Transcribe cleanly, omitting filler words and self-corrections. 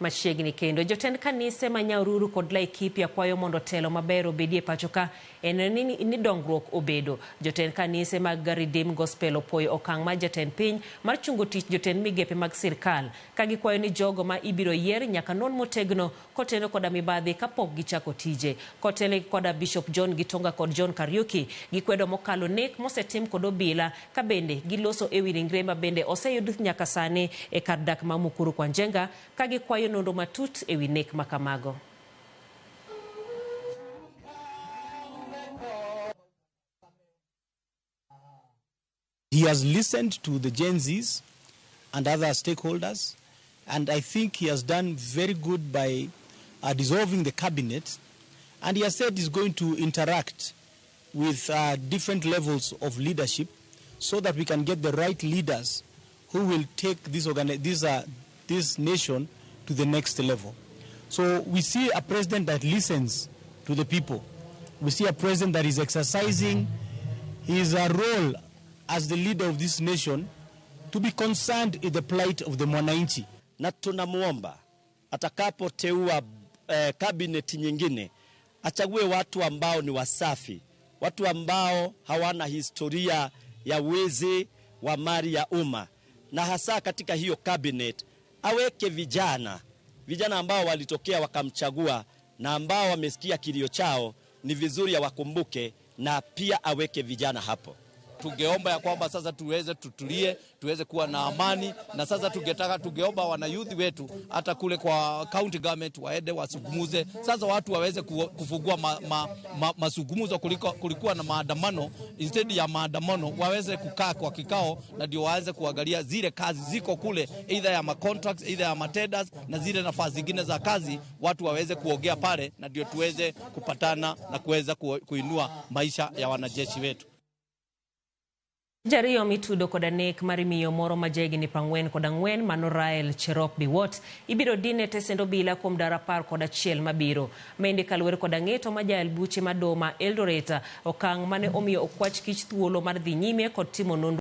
Machiegni kendo jotend kanise ma Nyahururu kod Laikipia kwayo mondo telo maber obedie pacho ka en ni dongruok obedo. Jotend kanise mag Redeemed Gospel opuoyo okang' mar jatend piny mar chungo tich jotend migepe mag sirkal ka gikwayo ni jogo ma ibiro yier nyaka non motegno koteno koda mibadhi kapok gichako tije. Kotelnegi koda Bishop John Gitonga kod John Kariuki, gikwedo mokalo nek mosetim kod obila ka bende giloso ewi ringre ma bende oseyud nyaka sani e kar dak ma Mukuru kwa Njenga ka gikwayo nonro matut ewi nek ma kamago. He has listened to the Gen Zs and other stakeholders, and I think he has done very good by dissolving the cabinet, and he has said he's going to interact with different levels of leadership so that we can get the right leaders who will take this nation to the next level. So we see a president that listens to the people. We see a president that is exercising his role as the leader of this nation to be concerned in the plight of the mwananchi. Na tunamuomba atakapoteua kabineti nyingine achague watu ambao ni wasafi, watu ambao hawana historia ya wizi wa mali ya umma, na hasa katika hiyo cabinet aweke vijana, vijana ambao walitokea wakamchagua na ambao wamesikia kilio chao, ni vizuri awakumbuke na pia aweke vijana hapo. Tungeomba ya kwamba sasa tuweze tutulie, tuweze kuwa na amani, na sasa tungeomba wanayouth wetu hata kule kwa county government waende wasungumuze. Sasa watu waweze kufungua mazungumzo kulikuwa na maandamano. Instead ya maandamano waweze kukaa kwa kikao na ndio waanze kuangalia zile kazi ziko kule, either ya ma contracts, either ya ma tenders na zile nafasi zingine za kazi, watu waweze kuongea pale na ndio tuweze kupatana na kuweza kuinua maisha ya wanajeshi wetu. Jariyo mitudo koda nek mar miyo moro ma jahigni 44 mano Rael Cherop Biwott ibiro dine tesend obila kuom ndalo 11 mabiro. Maendi kaluwore koda ng'eto ma jael buche ma doho ma Eldoret, okang' mane omiyo okwach kich thuolo mar dhi nyime kod timo nonro.